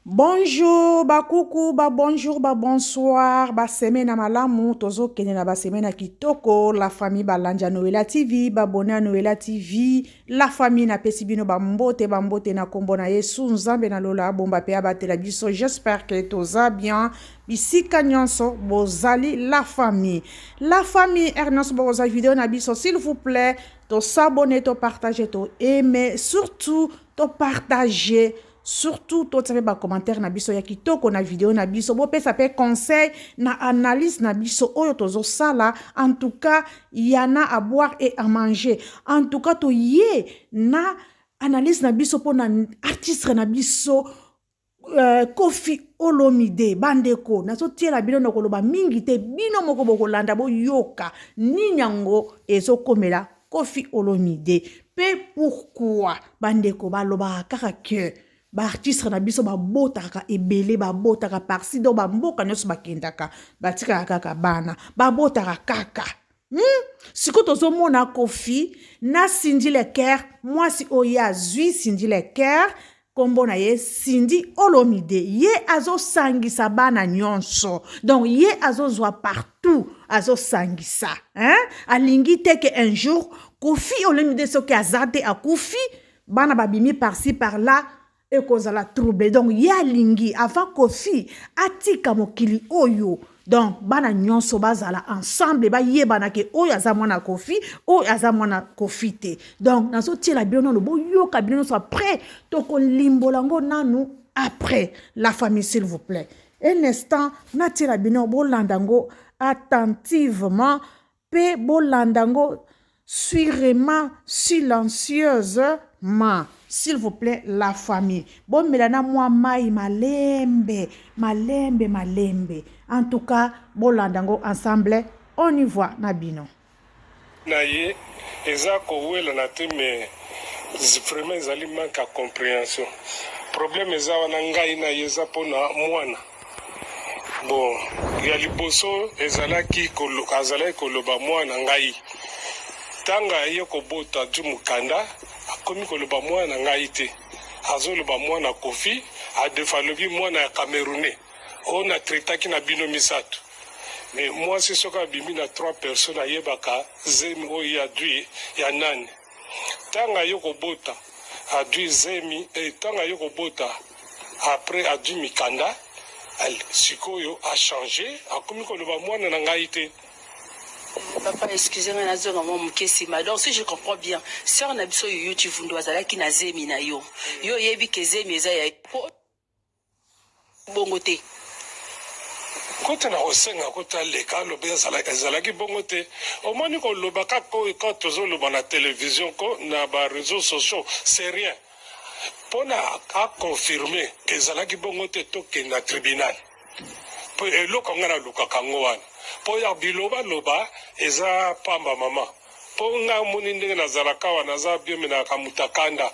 Bonjour ba coucou ba bonjour ba bonsoir ba semaine ya malamu tozokende na ba semaine ya kitoko la famille balandi ya Noela TV babone ya Noela TV la famille napesi bino bambote bambote na kombo na Yesu Nzambe na lola abomba pe abatela biso j'espère que toza bien bisika nyonso bozali la famille la famille heure nyonso bokozwa video na biso s'il vous plaît to s'abonner to partager to aimer surtout to partager surtout totia mpe bacommentaire na biso ya kitoko na video na biso bopesa mpe conseil na analyse na biso oyo tozosala. En tout cas yana à boire et à manger. En tout cas toye na analyse na biso mpona artiste na biso Koffi Olomide. Bandeko, nazotiela bino na koloba mingi te, bino moko bokolanda boyoka nini yango ezokomela Koffi Olomide pe pourquoi. Bandeko, balobaka kaka ke baartiste na biso babotaka ebele, babotaka parci, donc bamboka nyonso bakendaka batikaka kaka bana, babotaka kaka. Sikoyo tozomona Koffi na Cindy Le Cœur, mwasi oyo azwi Cindy Le Cœur, kombo na ye Cindy Olomide, ye azosangisa bana nyonso, donc ye azozwa partout, azosangisa, hein? Alingi te ke un jour Koffi Olomide soki aza te, akufi, bana babimi par-ci par-là, ekozala trouble. Donc ye alingi avant Koffi atika mokili oyo, donc bana nyonso bazala ensemble, bayebana ke oyo aza mwana Koffi, oyo aza mwana Koffi te. Donc nazotiela bino nano boyoka bino nyonso, après tokolimbola yango nanu après. La famille, s'il vous plaît, un instant, natiela bino bolanda yango attentivement mpe bolanda yango sûrement, silencieusement, s'il vous plaît. La famille, bomela na mwa mai malembe malembe malembe. En tout cas bolanda yango ensemble, on y voit na bino. Na ye eza kowelana te, mais vraiment ezali manque ya compréhension. Problème eza wana, ngai na ye, eza mpona mwana. Bon, ya liboso ezalaki azalaki koloba mwana ngai. Ntango aye kobota du mokanda, akomi koloba mwana ngai te, azoloba mwana Koffi. Adefa alobi mwana ya Camerounais oyo na traitaki na bino misato. Mais mwasi soki abimi na trois personnes, ayebaka zemi oyo ya dui ya nani. Ntango aye kobota, adui zemi, ntango aye kobota, après adui mikanda, sikoyo achange, akomi koloba mwana na ngai te. Papa, excuse ngai, nazonga mwa moke nsima. Donc si je comprends bien, sœur na biso Yoyo Chivundu azalaki na zemi na yo. Yo oyebi ke zemi eza ya bongo te? Kota na kosenga kota aleka alobi ezalaki bongo te. Omoni, koloba kaka oyo ka tozoloba na télévision ko na baréseaux sociaux, c'est rien. Mpona aconfirme ezalaki bongo te, tokende na tribunal. Mpo eloko ngai nalukaka yango wana, mpo ya bilobaloba eza pamba, mama. Mpo ngai omoni ndenge nazalaka awa, naza biomenaka mutakanda.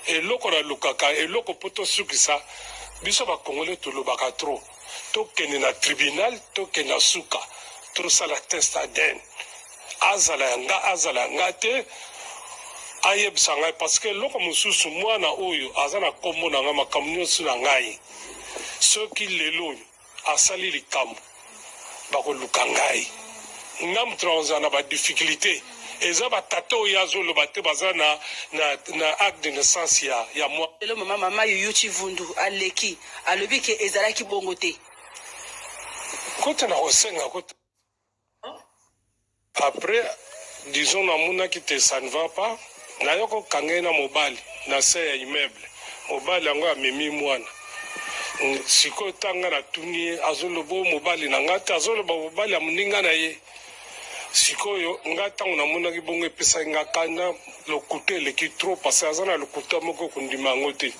Eloko nalukaka, eloko mpo tosukisa biso bakongole, tolobaka trop. Tokende na tribunal, tokende na suka, tosala test ADN. Azala ya nga, azala ya nga te, ayebisa ngai. Parce que eloko mosusu, mwana oyo aza na nkombo na ngai, makambo nyonso na ngai. Soki lelo oyo asali likambo, bakoluka ngai, nga moto nakozala na badifficulté. Eza batata oyo azoloba te, baza na acte de naissance ya mwa. Lelo mama Yoyo Chivundu aleki, alobi ke ezalaki bongo te. Kota na kosenga kota après, disons namonaki te, ça ne va pas. Nayo kokanga ye na mobali na se ya immeuble. Mobali yango amemi mwana. Sikoyo ntanga natuni ye, azoloba oyo mobali na nga te, azoloba mobali ya moninga na ye. Sikoyo nga ntango namonaki bongo, epesaki nga kanda. Lokuta eleki trop, parce aza na lokuta moko kondima yango te.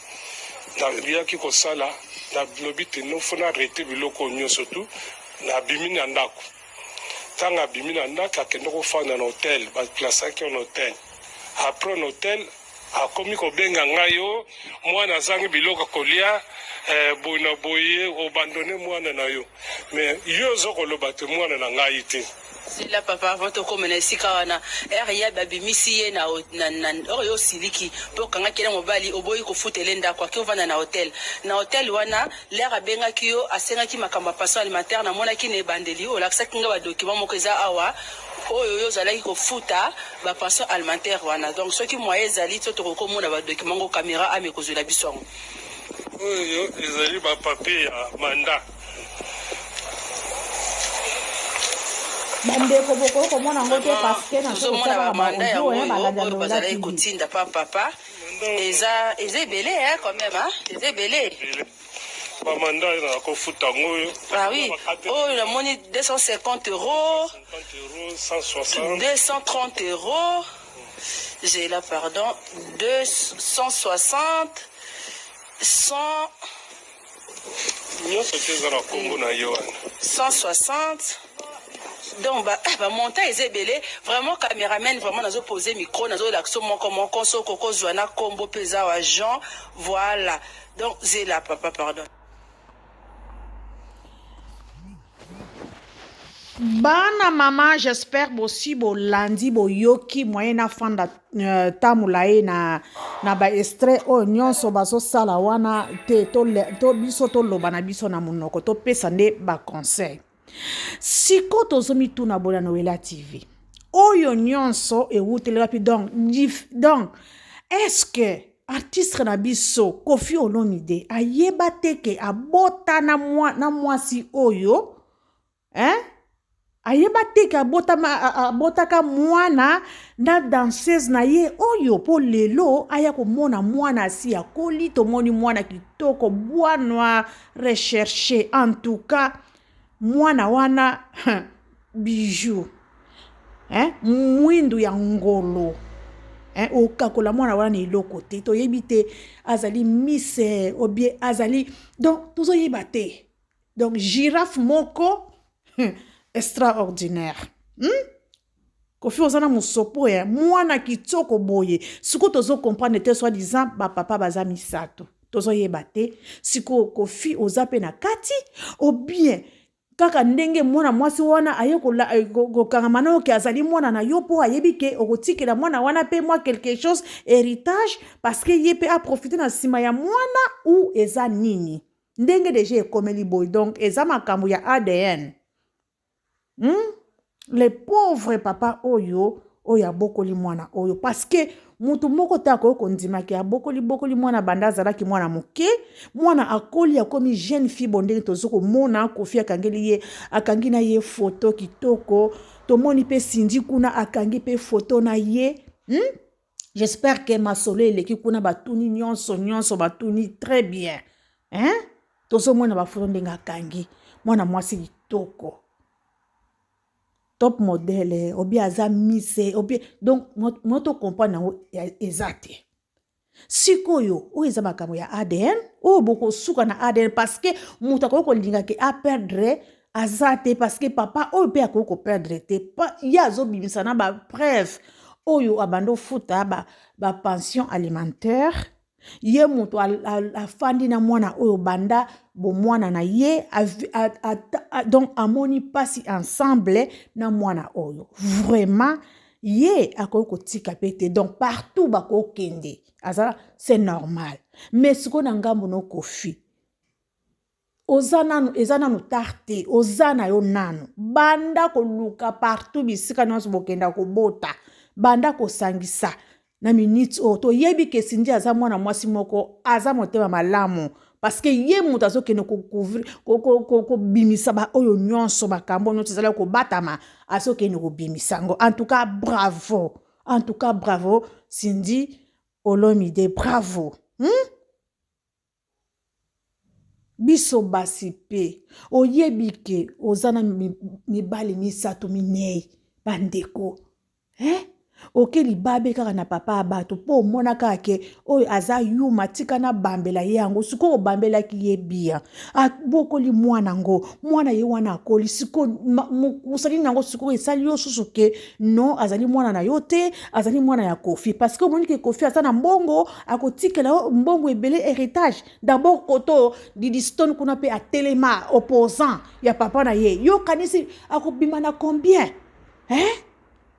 Nayaki kosala, nalobi te non, faut naarrêter biloko oyo nyonso tu. Nabimi na ndako. Ntango abimi na ndako, akende kofanda na hotel, baplasaki na hotel. Après na hotel, akomi kobenga ngai: "Yo mwana azangi biloko kolia, boye na boye, obandone mwana na yo." Mais yo oza koloba te mwana na ngai te. Zela papa avant tokoma na esika wana heure ya babimisi ye na, na, na heure yo osiliki mpe okangaki ye na mobali oboyi kofutela ye ndako ake ovanda na hotel na hotel wana lere abengaki yo asengaki makambo ya pension alimentaire namonaki na ebandeli olakisaki nga badocument moko eza awa oyo yo ozalaki kofuta ba pension alimentaire wana donc soki moyen ezali to tokoki komona badocument ngo camera ame kozwela biso yango. Oyo ezali ba papier ya mandat. Bandeko bokoki komona yango te parce que nazo tozomona kotia kaka ba bamanda audio yango hein, oyo balandi ya oyo Noela bazalaki TV. kotinda pa papa Mandat eza eza ebele hein, quand même hein? Eza ebele. ebele. Ba mandat na kofuta yango oyo. Ah oui, oyo namoni 250 euros, 50 euros, 160. 230 euros, j'ai là pardon, 260, 100, Nyonso te eza na kombo na ye wana. 160. Donc ba, ba montant eza ebele vraiment. Cameraman, vraiment nazo poser micro, nazolakisa moko moko soki okozwa na kombo mpe eza wa Jean. Voilà, donc zela papa, pardon. Bana mama, j'espère bosi bolandi boyoki moyen nafanda ta molaye na, na ba extrait oyo nyonso bazosala wana te to, to biso toloba na biso na monoko topesa nde baconseil. Siko tozomituna bona Noela TV oyo nyonso ewuteli wapi? Donc, donc est-ce que artiste na biso Koffi Olomide ayeba te ke abota na, mwa, na mwasi oyo hein? Ayeba te ke abotaka mwana na danseuse na ye oyo, mpo lelo aya komona mwana asi akoli. Tomoni mwana kitoko, bois noir recherché. En tout cas mwana wana bijou hein? Mwindu ya ngolo hein? Okakola mwana wana na eloko te, toyebi te azali mise obie azali, donc tozoyeba te. Donc girafe moko extraordinaire. Kofi oza na mosopo ya mwana kitoko boye. Sikoyo tozocomprendre te, soi disant bapapa baza misato, tozoyeba te sikoyo Kofi oza mpe na kati obien kaka ndenge mwana mwasi wana aye kokangama na oke azali mwana na yo, mpo ayebi ke okotikela mwana wana mpe mwa quelque chose héritage, parce que ye mpe aprofite na nsima ya mwana ou eza nini ndenge deja ekomeli boye. Donc eza makambo ya ADN. Le pauvre papa oyo oyo abokoli mwana oyo, parce que mutu moko te akoki kondimaki abokoli bokoli mwana banda azalaki mwana moke, mwana akoli akomi jeune fille. Bo ndenge tozo komona Kofi akangeli ye, akangi na ye foto kitoko, tomoni mpe Cindy kuna akangi mpe foto na ye. J'espère que masolo eleki kuna, batuni nyonso nyonso, batuni très bien, hein? Tozomona bafoto ndenge akangi mwana mwasi kitoko, top modèle, obi aza mise obi. Donc mo tocomprendre yango eza te. Sikoyo oyo eza makambo ya ADN oyo bokosuka na ADN, parce que moto akoki kolinga ke aperdre aza te, parce que papa oyo mpe akoki koperdre te. Ye azobimisa na bapreuve oyo abandi ofuta bapension ba alimentaire. Ye moto afandi na mwana oyo banda bomwana na ye, donc amoni mpasi ensemble na mwana oyo. Vraiment ye akoki kotika mpe te. Donc partout bakokende aza, c'est normal. Mais sikoyo na ngambo no Kofi oza nanu, eza nanu tard te, oza na yo nanu. Banda koluka partout bisika nyonso bokenda kobota, banda kosangisa na minute oyo toyebi ke Cindy aza mwana mwasi moko aza motema malamu, parce que ye moto azokende kobimisa baoyo nyonso, makambo nyonso ezali kobatama, azokende kobimisa yango. En tout cas bravo, en tout cas bravo Cindy Olomide, bravo. Biso basi mpe oyebi ke oza na mibali misato minei, bandeko, eh? Oke libabe kaka na papa ya bato mpo omona kaka ke oyo aza yuma, tika na bambela ye yango. Sikoyo obambelaki ye bien, abokoli mwana ngo, mwana ye wana akoli. Sikoyo mosali nango sikoyo esali yo susu ke non, azali mwana na yo te, azali mwana ya Kofi, parce que omoni ke Kofi aza na mbongo, akotikela yo mbongo ebele héritage. D'abord koto Didi Stone kuna mpe atelema opposant ya papa na ye, yo kanisi akobima na combien? Eh?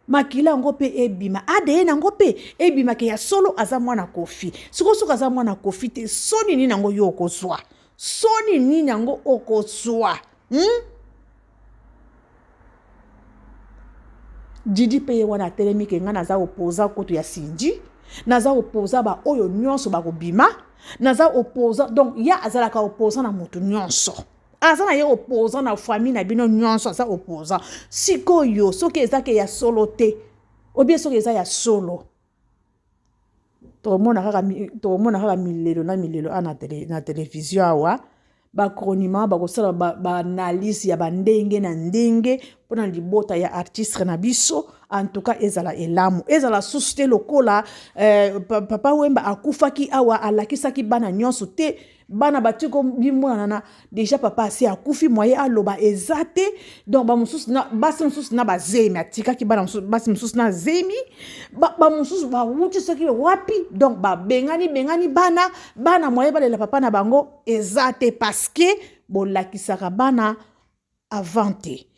Makila yango mpe ebima, ADN yango mpe ebima ke ya solo aza mwana Koffi. Sikoyo soki aza mwana Koffi te, soni nini yango yo okozwa? Soni nini yango okozwa? Didi mpe ye wana atelemi ke ngai naza opposant kutu ya Cindy, naza opposant ba oyo nyonso bakobima, naza opposant. Donc ye azalaka opposant na motu nyonso, aza na ye opposant na famille na bino nyonso, aza opposant. Sikoyo soki eza ke ya solo te, obie soki eza ya solo, tokomona kaka, tokomona kaka milelo na milelo a na, tele, na televizio awa. Bacronima bakosala baanalyse ba ya bandenge na ndenge mpona libota ya artiste na biso. En tout cas ezala elamu, ezala susu te lokola papa Wemba akufaki awa, alakisaki bana nyonso te. Bana batiko bimonana deja, papa asi akufi, moye aloba eza te. Donc bamosusu na basi mosusu na bazemi, atikaki bana mosusu, basi mosusu na zemi, bamosusu bawuti soki wapi. Donc babengani bengani bana, bana moye balela papa na bango eza te, parce que bolakisaka bana avant te.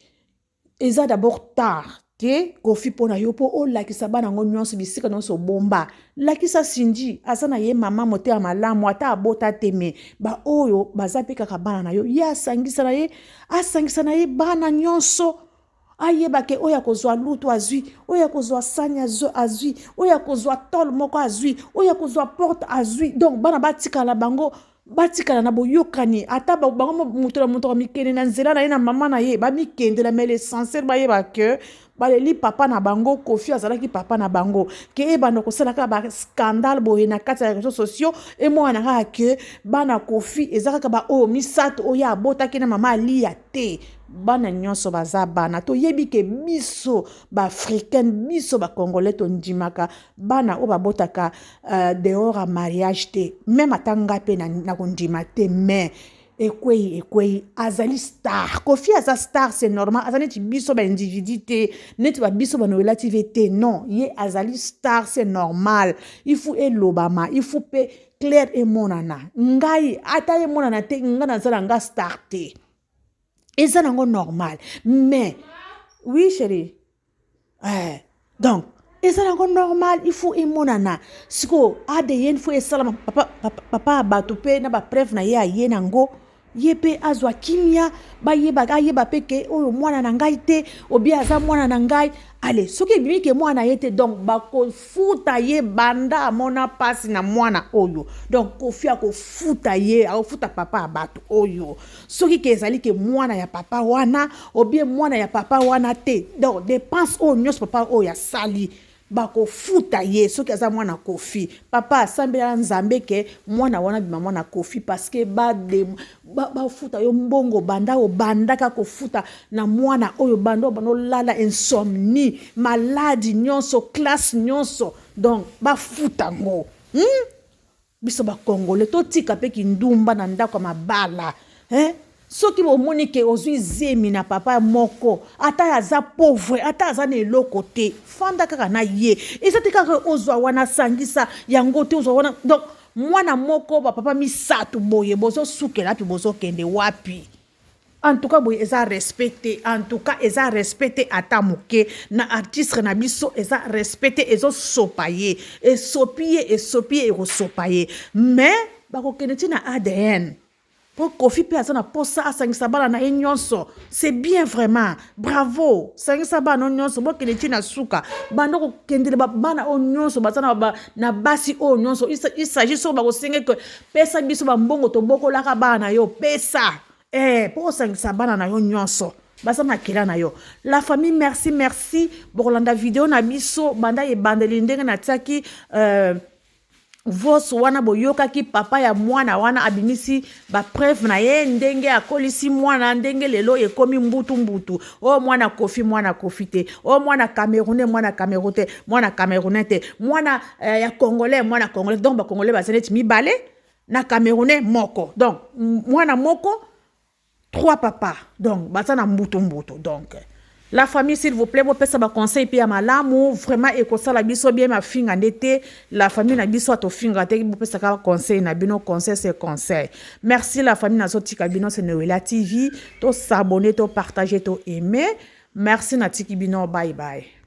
Eza d'abord tard te, Koffi, mpo na yo mpo olakisa bana yango nyonso bisika nyonso obomba. Lakisa Cindy, aza na ye mama motema malamu, ata abota te, me baoyo baza mpe kaka bana na yo. Ye asangisa na ye, asangisa na ye bana nyonso, ayeba ke oyo akozwa lutu azwi, oyo akozwa sani azwi, oyo akozwa tole moko azwi, oyo akozwa porte azwi. Donc bana batikala bango, batikala na boyokani, ata bango moto na moto amikende na nzela na ye na mama na ye, bamikendela, mais l'essentiel bayeba ke baleli papa na bango. Koffi azalaki papa na bango. Ke ebanda kosala kaka bascandale boye na kati ya réseaux sociaux, emwana kaka ke bana Koffi eza kaka baoyo misato oyo abotaki na mama Alia te. Bana nyonso baza bana. Toyebi ke biso baafricaine, biso bacongolais, tondimaka bana oyo babotaka dehors ya mariage te. Même ata nga mpe na kondima te, mais ekwei ekwei. Azali star, Koffi aza star, c'est normal. Aza neti biso baindividu te, neti babiso banoela TV te. Non, ye azali star, c'est normal, il faut elobama, il faut mpe clair emonana. Ngai ata emonana te, ngai naza na nga star te, eza nango normal. Mais oui chéri, donc eza nango normal, il faut emonana. Sikoyo ADN faut esalama. Papa, papa, papa ya bato mpe na bapreuve na ye, aye nango, ye mpe azwa kimia, bayeba, ayeba mpe ke oyo mwana na ngai te, obie aza mwana na ngai. Ale soki ebimi ke mwana ye te, donc bakofuta ye banda amona mpasi na mwana oyo. Donc Koffi akofuta ye, akofuta papa ya bato oyo soki ke ezali ke mwana ya papa wana, obie mwana ya papa wana te. Donc dépense oyo nyonso papa oyo asali, bakofuta ye soki aza mwana Koffi. Papa asambela Nzambe ke mwana wana bima mwana Koffi, parce que bafuta yo mbongo banda obandaka kofuta na mwana oyo, banda obanda olala insomnie, maladi nyonso, classe nyonso, donc bafuta ngo, Biso bacongolais totika mpe kindumba na ndako ya mabala, eh? Soki bomoni ke ozwi zemi na papa moko, ata aza pauvre, ata aza na eloko te, fanda kaka na ye. Eza te kaka ozwa wana, sangisa yango te, ozwa wana. Donc mwana moko, bapapa misato boye, bozosukela wapi? Bozokende wapi? En tout cas boye eza respect te. En tout cas eza respect te ata moke na artiste na biso, eza respect te. Ezosopa ye, esopi ye, esopi ye, ekosopa ye. Mais bakokende ti na ADN mpo Koffi mpe aza na posa asangisa bana na ye nyonso. C'est bien, vraiment bravo. Sangisa bana oyo nyonso, bokende ti na suka, banda kokendele bana oyo nyonso baza na basi oyo nyonso. Il s'agit soki bakosenge ke pesa biso bambongo tobokolaka bana na yo, pesa mpo osangisa bana na yo nyonso baza makila na yo. La famille, merci, merci. Bokolanda video na biso banda ebandeli ndenge natiaki voice wana. Boyokaki papa ya mwana wana abimisi bapreuve na ye, ndenge akolisi mwana, ndenge lelo ekomi mbutu mbutu, oyo mwana Koffi, mwana Koffi te, oyo mwana Camerounais, mwana Cameroun te, mwana Camerounais te, mwana ya Congolais, mwana Congolais. Donc bacongolais baza neti mibale na Camerounais moko, donc mwana moko, trois papa, donc baza na mbutu mbutu. Donc la famille, s'il vous plaît, bopesa baconseil mpe ya malamu, vraiment ekosala biso bien. Mafinga nde te, la famille na biso atofinga te. Bopesaka conseil na bino, conseil c'est conseil. Merci la famille, nazotika bino. C'est Noela TV. Tos'abonner, topartager, toaimer. Merci, natiki bino, bye bye.